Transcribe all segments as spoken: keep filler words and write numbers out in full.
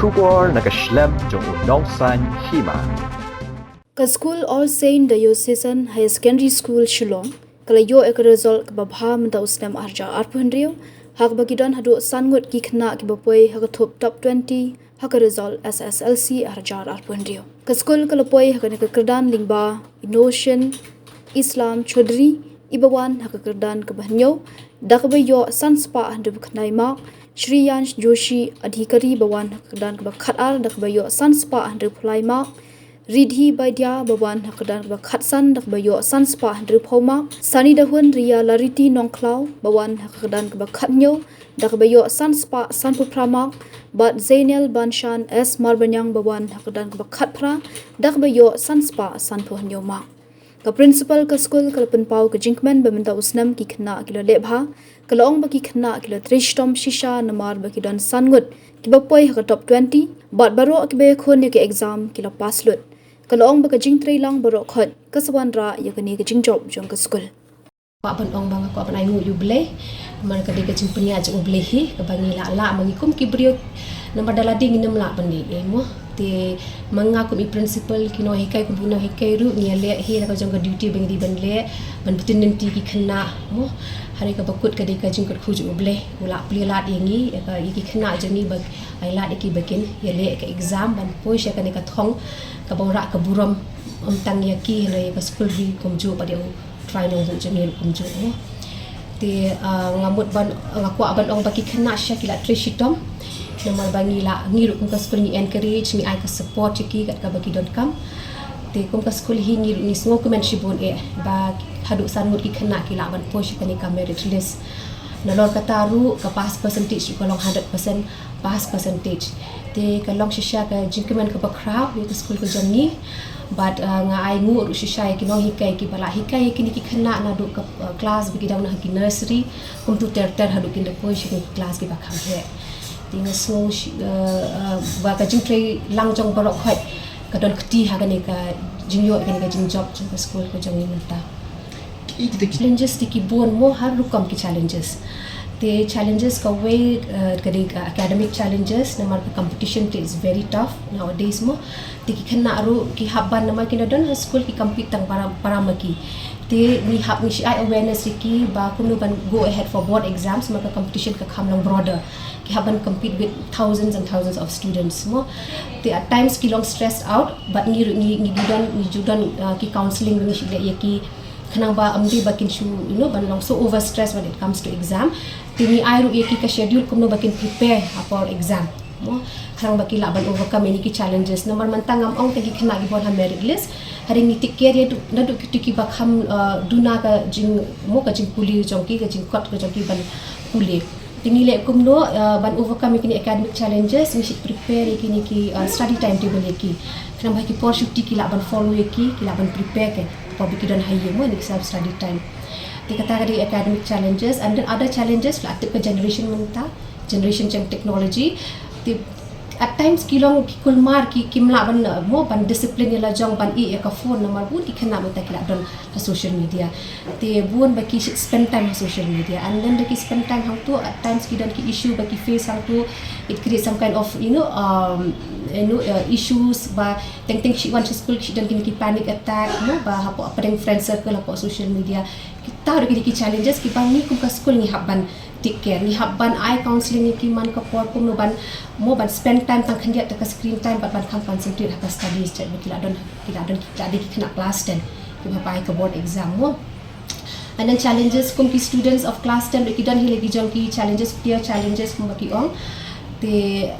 Khubor na ka shlem jong u nongsaiñ hima. Ka skul All Saint Diocesan Higher Secondary School Shillong ka la ïoh ïa ka result kaba bha mynta u snem arhajar arphew hynriew, ha kaba ki don haduh san ngut ki khynnah kiba poi ha ka thup top twenty ha ka result S S L C arhajar arphew hynriew. Ka skul ka la poi ha kane ka kyrdan lyngba Innocent Islam Chaudhary iba wan ha ka kyrdan kaba hynñiew da kaba ïoh san spah hynriew khyndai mark, Shreyansh Joshi Adhikari ba wan ha ka kyrdan kaba khatar da kaba ïoh san spah hynriew phew lai mark, Riddhi Baidya ba wan ha ka kyrdan kaba khatsan da kaba ïoh san spah hynriew phew mark, Sani Dahun Ria Lariti Nongkhlaw ba wan ha ka kyrdan kaba khathynñiew da kaba ïoh san spah sanphew phra mark, bad Zainel Banshan S Marbaniang ba wan ha ka kyrdan kaba khatphra da kaba ïoh san spah sanphew hynñiew mark. Ka principal ka skul ka la pynpaw ka jingkmen ba mynta u snem ki khynnah ki la leh bha, ka la ong ba ki khynnah ki la trei shitom shisha namar ba ki don san ngut kiba poi ha ka top twenty, bad baroh kiba ïakhun ïa ka exam ki la pass lut. Ka la ong ba ka jingtrei lang baroh khoit ka sa wanrah ïa kane ka jingjop jong ka skul. Kwah ban ong ba nga kwah ban ainguh ïa U Blei. Namar ka dei ka jingpynïaid jong U Blei hi kaba ngi lah lah ma ngi kum ki briew. Namar da lade ngim lah ban leh ei mo. Te ma nga kum i principal, ki nonghikai kum ki nonghikai ruh ngi ïaleh hi la ka jong ka duty ba ngi dei ban leh, ban btin lynti ki khynnah mo. Hynrei kaba kut ka dei ka jingkyrkhu jong U Blei, u la plie lad ïa ngi, ïa ka, ïa ki khynnah jong ngi ba ai lad ïa ki ba kin ïaleh ka exam ban poi sha kane ka thong kaba u rah ka burom, ym tang ïa ki hynrei ïa ka skul ri kumjuh bad ïa u Trai Nongbuh jong ngi ruh kumjuh mo. Te, ah, nga mut ban, nga kwah ban ong ba ki khynnah shisha ki la trei shitom. Namar ba ngi la, ngi ruh kum ka skul ngi encourage, ngi ai ka support ïa ki kat kaba ki donkam. Te kum ka skul hi ngi ruh ngi sngewkmen shibun eh ba haduh san ngut ki khynnah ki lah ban poi sha kane ka merit list. Nalor kata ruh ka pass percentage ruh ka long hundred percent pass percentage. Te ka long shisha ka jingkmen kaba khraw ïa ka skul ka jong ngi. Bad, uh, nga ainguh ruh shisha ïa ki nonghikai kiba la hikai ïa kine ki khynnah naduh ka, uh, class ba ki dang na ha ki nursery kumta ter ter haduh kin da poi sha ki class kiba kham heh. Te nga sngew shi-, uh, uh, ba ka jingtrei lang jong baroh khoit ka don kti ha kane ka jingïoh kane ka jingjop jong ka skul ka jong ngi mynta. Ki, ki, ki challenges te ki bun mo, har rukom ki challenges. Te challenges kawei, eh, ka dei ka academic challenges, namar ka competition te is very tough nowadays mo. Te ki khynnah ruh ki hap ban, namar ki na don ha skul ki compete tang para, para ma ki. Te ngi hap, ngi shu ai awareness ïa ki ba kumno ban go ahead for board exams, namar ka competition ka kham long broader. Ki hap ban compete with thousands and thousands of students mo. Te at times ki long stressed out, but ngi ruh ngi, ngi ju don, ngi ju don, uh, ki counselling, ngi shu leh ïa ki khnang ba ym dei ba kin shu, you know, ban long so overstressed when it comes to exam. Te ngi ai ruh ïa ki ka schedule kumno ba kin prepare, uh, for exam mo. Khnang ba ki lah ban overcome ïa ki challenges. Namar mynta ngam ong tang ki khynnah kiba wan ha merit list, hynrei ngi take care ïa naduh kito kiba kham, uh, duna ka jing, mo, ka jingpule jong ki, ka jingkot ka jong ki ban pule. Te ngi leh kumno, uh, ban overcome ïa kine academic challenges, ngi shu prepare ïa kine ki, uh, study timetable ïa ki. Khnang ba ha ki por shuti ki lah ban follow ïa ki, ki lah ban prepare, ka por ba ki don ha ïing mo, ïa ki self study time. Te kata ka dei academic challenges, and then other challenges la tip ka generation mynta, generation jong technology. Te at times ki long ki kulmar, ki, kim lah ban, uh, mo, ban discipline ïa la jong ban ïeh ïa ka phone, namar bun ki khynnah mynta ki la don ha social media. Te bun ba ki spend time ha social media. And then da ki spend time hangto, at times ki don ki issue ba ki face hangto, it creates some kind of, you know, um, you know, uh, issues ba teng teng ki wan sha school ki don kine ki panic attack, mo, ba hapoh pdeng friend circle, hapoh social media. Kita ruh kine ki challenges kiba ngi kum ka school ngi hap ban take care, ngi hap ban ai counselling ïa ki man ka por kumno ban, mo, ban spend time tang khyndiat da ka screen time bad ban kham concentrate ha ka studies, jait ba ki la don, ki la don, ki la dei ki khynnah class ten kiba hap ai ka board exam mo. And then challenges kum ki students of class ten ruh ki don hi la ki jong ki challenges, peer challenges kumba ki ong. Te,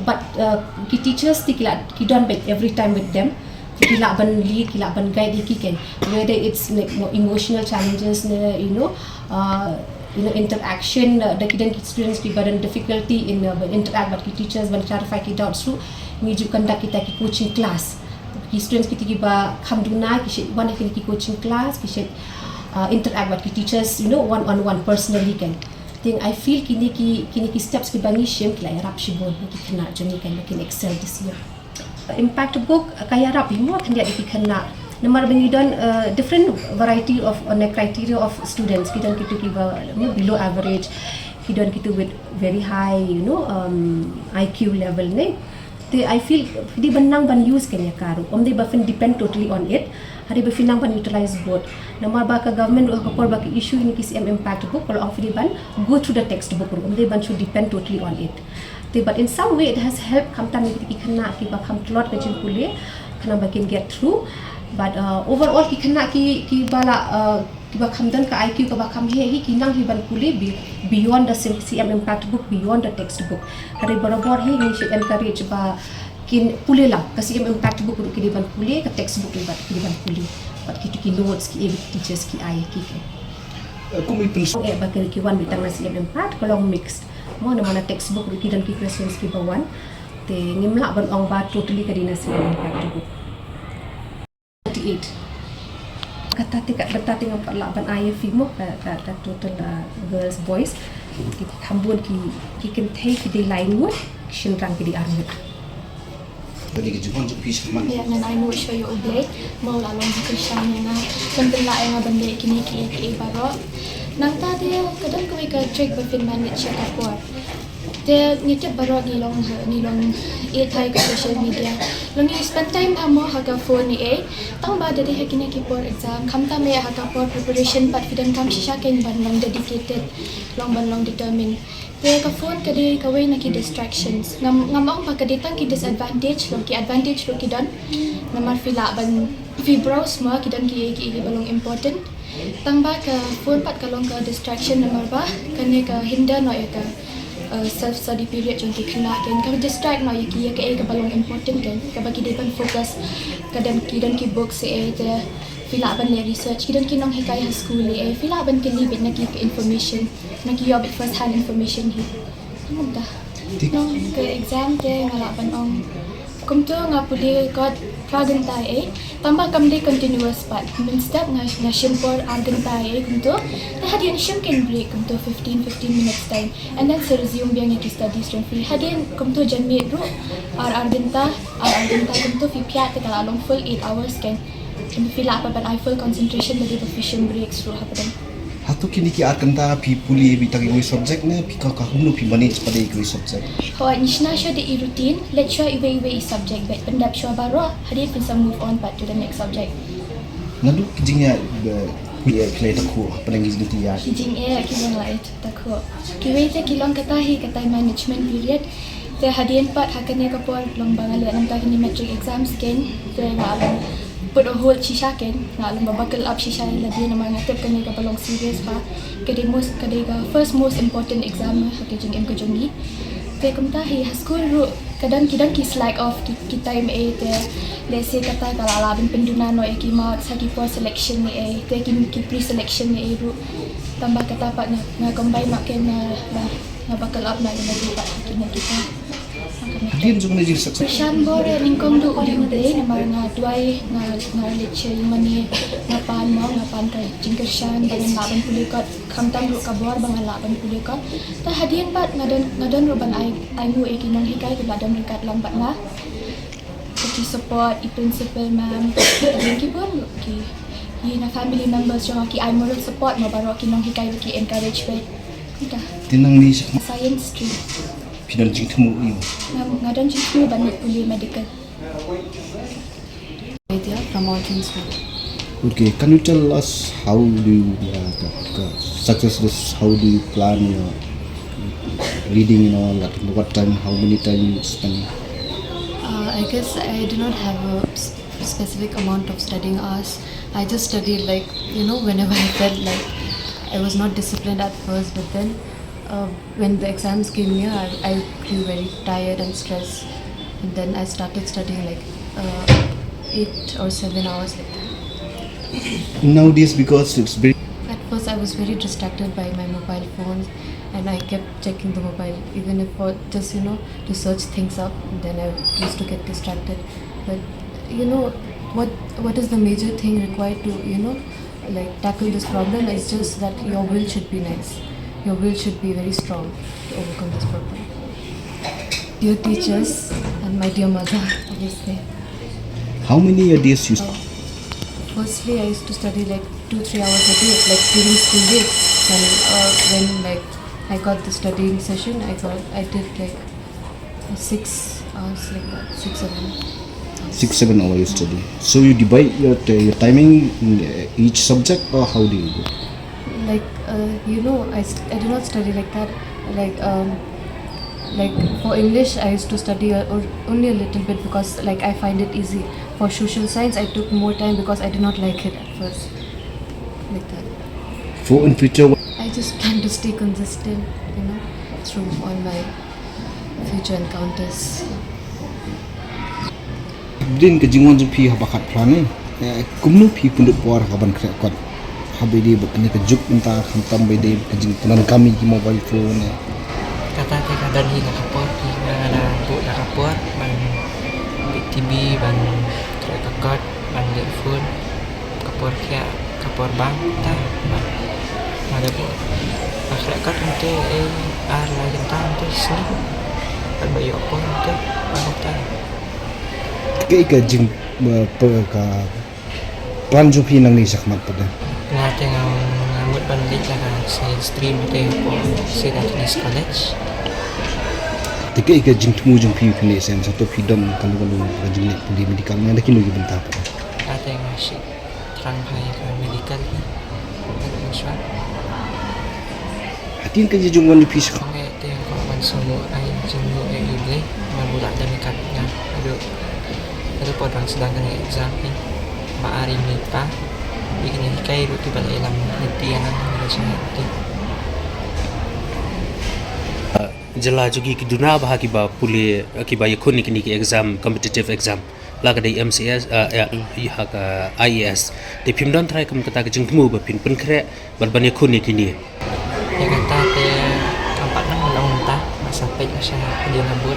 but, uh, ki teachers te ki la, ki don beit every time with them. Ki lah ban lead, ki lah ban guide ïa ki, kan. Whether it's, like, more emotional challenges ne, you know, uh, you know, interaction, uh, da ki don ki students kiba don difficulty in, uh, ban interact bad ki teachers, ban clarify ki doubts ruh, ngi ju conduct kita ki coaching class. Ki students kita kiba kham duna ki shait wan ha kine ki coaching class, ki shait, uh, interact bad ki teachers, you know, one on one, personally, kan. Te I feel kine ki, kine ki steps kiba ngi shim ki la ïarap shibun ïa ki khynnah jong ngi, kan, ba kin excel this year. Impact book ka ïarap hi mo khyndiat ïa ki khynnah. Namar ba ngi don, uh, different variety of, uh, ne, criteria of students. Ki don kito kiba, you know, below average, ki don kito with very high, you know, um, I Q level ne. Te I feel phi dei ban nang ban use kane ka ruh. Ym dei ba phin depend totally on it. Hynrei ba phin nang ban utilize both. Namar ba ka government ruh ha ka por ba ka issue ïa kine ki CM Impact Book, ka la ong phi dei ban go through the textbook ruh. Ym dei ban shu depend totally on it. Te, but in some way it has helped, khamtam ïa ki khynnah kiba kham tlot ka jingpule, khnang ba kin get through. But uh, overall ki khynnah ki, kiba la uh, kiba kham don ka I Q kaba kham heh hi, ki nang hi ban pule be-, beyond the sim-, CM Impact Book, beyond the textbook. Hynrei barabor hi ngi shu encourage ba kin pule lang, ka CM Impact Book ruh ki dei ban pule, ka textbook ruh ki dei ban pule. Bad kito ki notes ki, eh, teachers ki ai ki, ki. Eh, kum i pyn- Eh, ba ki, ki wan beit tang na CM Impact, ka long mixed. Mo, namar na textbook ruh ki don ki questions kiba wan. Te ngim lah ban ong ba totally ka dei na CM Impact Book. Thirty-eight. Kata te, ka, kata te ngam pat lah ban ai ïa phi mo, ka, ka, ka total, uh, girls, boys. Ki kham bun ki, ki kynthei ki dei lai ngut, ki shynrang ki dei ar ngut. Ka dei ka jingwan jong phi shakhmat. Ïa, ngan ai nguh shuwa ïa U Blei, mo, u la long ba kyrshan ïa nga, ban pynlah ïa nga ban leh kine kiei kiei baroh. Nangta te ka don kawei ka trick ba phin manage ïa ka por. Te ngi tip baroh ngi long, ngi long ïeit ha ka social media. Long ngi spend time ha mo ha ka phone ne ei. Tang ba da dei ha kine ki por exam, khamtam eh ha ka por preparation pat phi donkam shisha kein ban long dedicated, long ban long determined. Te ka phone ka dei kawei na ki distractions. Ngam, ngam ong ba ka dei tang ki disadvantage, long ki advantage ruh ki don. Namar phi lah ban, phi browse mo, ki don kiei kiei ba long important. Tang ba ka phone pat ka long ka distraction namar ba kane ka hinder noh ïa ka, uh, self study period jong ki khynnah kein, ka distract noh ïa ki ïa kaei kaba long important kein, kaba ki dei ban focus. Ka don, ki don ki books ei ei te phi lah ban leh research, ki don ki nonghikai ha school ei ei, phi lah ban kylli beit na ki information, na ki ïoh beit first hand information hi. Kumta. Nong ka exam te nga lah ban ong kumto nga pule kot phra kynta ei. Tang ba kam dei continuous pat. Mynstep nga, nga shim por ar kynta ei kumto. Te hadien shim kein break kumto fifteen, fifteen minutes time. And then sa resume biang ïa ki studies jong phi. Hadien kumto janmiet ruh ar, ar kynta, ar, ar kynta kumto phi pynïaid te ka la long full eight hours kein. Phi lah pat ban ai full concentration lada phi shim breaks ruh hapdeng. Hato kine ki ar kynta phi pule beit tang iwei subject ne phi ka, ka kumno phi manage pat ïa iwei subject? Hooid, ngi shna shuwa da i routine, leit shuwa iwei iwei i subject beit, pyndep shuwa baroh, hadien phin sa move on pat to the next subject. Naduh ki jingeh, eh, pule, eh, ki la ïatakhuh hapdeng ki jingeh, ki jingeh kiba nga la ïatakhuh. Kiwei te ki long kata hi ka time management period. Te hadien pat ha kane ka por long ba nga leh nangta kine matric exams kein. Te nga long put a hold shisha kein. Nga long ba buckle up shisha ïa lade namar nga tip kane kaba long serious bha. Ka dei most, ka dei ka first most important exam ha ka jingim ka jong ngi. Te kumta hi ha school ruh ka don, ki don ki slack off ki, ki time ei te. Let's say kata ka la lah ban pynduna noh ïa ki marks ha ki por selection ei ei. Te ki, ki pre selection ei ei ruh. Tang ba kata pat nga, nga combine noh kein, nga, nga, nga buckle up noh ïa lade pat ha kine kita. Hadien jong kane ka jingsuccess. Kyrshan bor eh nyngkong duh u dei U Blei namar nga duwai, nga, nga leit sha ïing mane, nga pan mo, nga pan ka jingkyrshan ba ngan lah ban pule kot, khamtam ruh ka bor ba ngan lah ban pule kot. Te hadien pat nga don, nga don ruh ban ai, ai nguh ïa ki nonghikai kiba la don ryngkat lang bad nga. Ki support i principal ma'am, ki bun ki, ki na family members jong nga ki ai moral support, mo, baroh ki nonghikai ruh ki encourage beit. Kumta. Te nangne shakhmat science stream. Phi don jingthmu ïa u? Nga, nga don jingthmu ban leit pule medical. Vidya from All Things One. Okay, can you tell us how do you, uh, ka, ka success this, how do you plan your reading and all that? What time, how many time you spend? Uh, I guess I do not have a s-, specific amount of studying hours. I just studied, like, you know, whenever I felt like. I was not disciplined at first, but then, uh, when the exams came near, I, I grew very tired and stressed. And then I started studying, like, uh, eight or seven hours, like that. Nowadays, because it's very. At first, I was very distracted by my mobile phones, and I kept checking the mobile, even if for just, you know, to search things up. Then I used to get distracted. But, you know, what, what is the major thing required to, you know, like, tackle this problem is just that your will should be nice. Your will should be very strong to overcome this problem. Dear teachers and my dear mother, obviously. How many a days you? Firstly, I used to study, like, two, three hours a day, like, during school days. And, uh, when, like, I got the studying session, I got, I did, like, six Hours like that, six, seven. Six, seven hour you study. So you divide your, your timing in uh, each subject, or how do you do? Like, uh, you know, I, st- I do not study like that. Like, um, like for English, I used to study uh, or only a little bit because, like, I find it easy. For social science, I took more time because I did not like it at first. Like that. For in future, what I just plan to stay consistent, you know, through all my future encounters. Din ka jingwan jong phi haba khat phra ne. Eh, kumno phi pynlut por ha ka ban khreh kot? Haba dei ba kane ka juk mynta khamtam ba dei ka jingpyndonkam ïa ki mobile phone ne. Kata te ka don hi la ka por, ki nga da buh la ka por ban peit T V, ban khreh ka kot, ban leh phone. Ka por khiah, ka por bang ta ban ma da buh. Ba khreh kot mynta ei ar lai kynta mynta sni. Ban ba ïoh por mynta ba kynta. Kaei ka jing eh, pe- ka plan jong phi nangne shakhmat pat? Nga te nga nga mut ban leit la ka science stream te hapoh St Agnes College. Te kaei ka jingthmu jong phi phi leh sen sa to phi don kalu kalu ka jingleh pule medical ne da kino ki bynta pat? Nga te nga shim thrang bha ïa ka medical hi. Ka jingshwa. Hatin ka jingwan jong phi shakhmat. Nga te nga kwah ban sngewbha ai jingmut ïa U Blei. Nga buh la da me kat nga. Aduh aduh por dang sdang ka exam hi. Ba ari ni pa. Bi kine hikai ruh ki ba la ïalam lynti ïa nga ha ka jingïaid lynti. Jylla jong ki ki duna bha kiba pule kiba ïakhun ïa kine ki exam, competitive exam, la ka dei M C S, ah, ïa, ïa ha ka I A S. Te phim don trai kum kata ka jingthmu ba phin pynkhreh bad ban ïakhun ïa kine. Ïa kata te kam pat nang long mynta, nga sa peit la sha hadien habud.